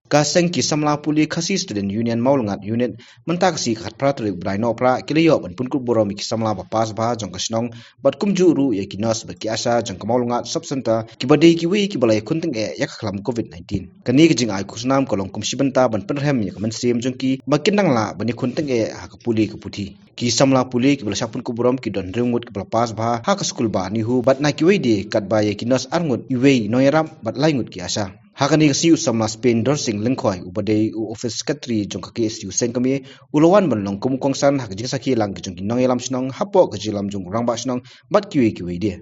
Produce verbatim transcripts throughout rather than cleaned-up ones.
Ka seng ki samla pule Khasi Student Union Mawlyngat Unit mynta ka sngi ka khatphra tarik u bnai Nohprah ki la ïoh ban pynkup burom ïa ki samla ba pass bha jong ka shnong bad kumjuh ruh ïa ki nurse bad ki ASHA jong ka Mawlyngat Sub Centre kiba dei kiwei kiba la ïakhun tyngeh ïa ka khlam covid nineteen. Kane ka jingai khusnam ka long kum shi bynta ban pynrhem ïa ka mynsiem jong ki ba kin nang lah ban ïakhun tyngeh ha ka pule ka puthi. Ki samla pule kiba la shah pynkup burom ki don hynriew ngut kiba la pass bha ha ka skul bah NEHU bad na kiwei de katba ïa ki nurse ar ngut, iwei i nongïarap bad lai ngut ki ASHA. Ha kane ka sngi u samla Spendor Singh Lyngkhoi uba dei u office secretary jong ka KSU Sengkmie u la wan ban long kum u kongsan ha ka jingsakhi lang ki jong ki nongïalam shnong hapoh ka jingïalam jong u rangbah shnong bad kiwei kiwei de.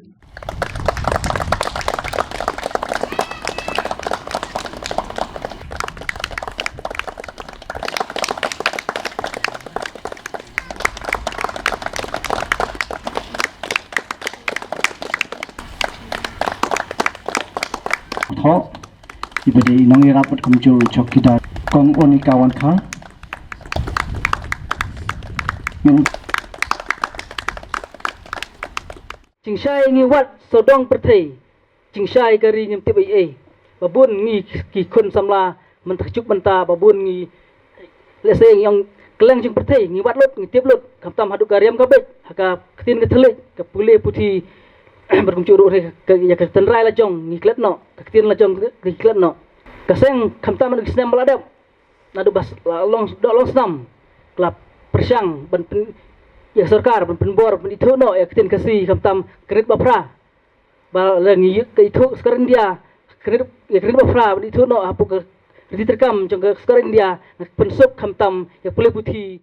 Thoh iba dei i nongïarap bad kumjuh u chowkidar Kong Onika Wankha. Ngin Jingshai ngi wad sawdong pyrthei. Jingshai ka ri ngim tip ei ei. Ba bun ngi ki khun samla mynta ka juk mynta ba bun ngi lehse ngi ong kylleng jong pyrthei ngi wad lut ngi tip lut khamtam haduh ka riam ka beit ha ka ktien ka thylliej ka pule puthi bad kumjuh ruh re ka ïa ka tynrai la jong ngi klet noh ka ktien la jong ngi klet noh. Ka seng khamtam haduh ki snem ba la dep naduh ba s- la long doh long snam ka la pyrshang ban pyn ïa ka sorkar ban pynbor ban ithuh noh ïa ka ktien Khasi khamtam ka rit ba phra ba la ngi ka ithuh sorkar India ka rit ïa ka rit ba phra ban ithuh noh hapoh ka riti treikam jong ka sorkar India na ka pynsuk khamtam ïa ka pule puthi.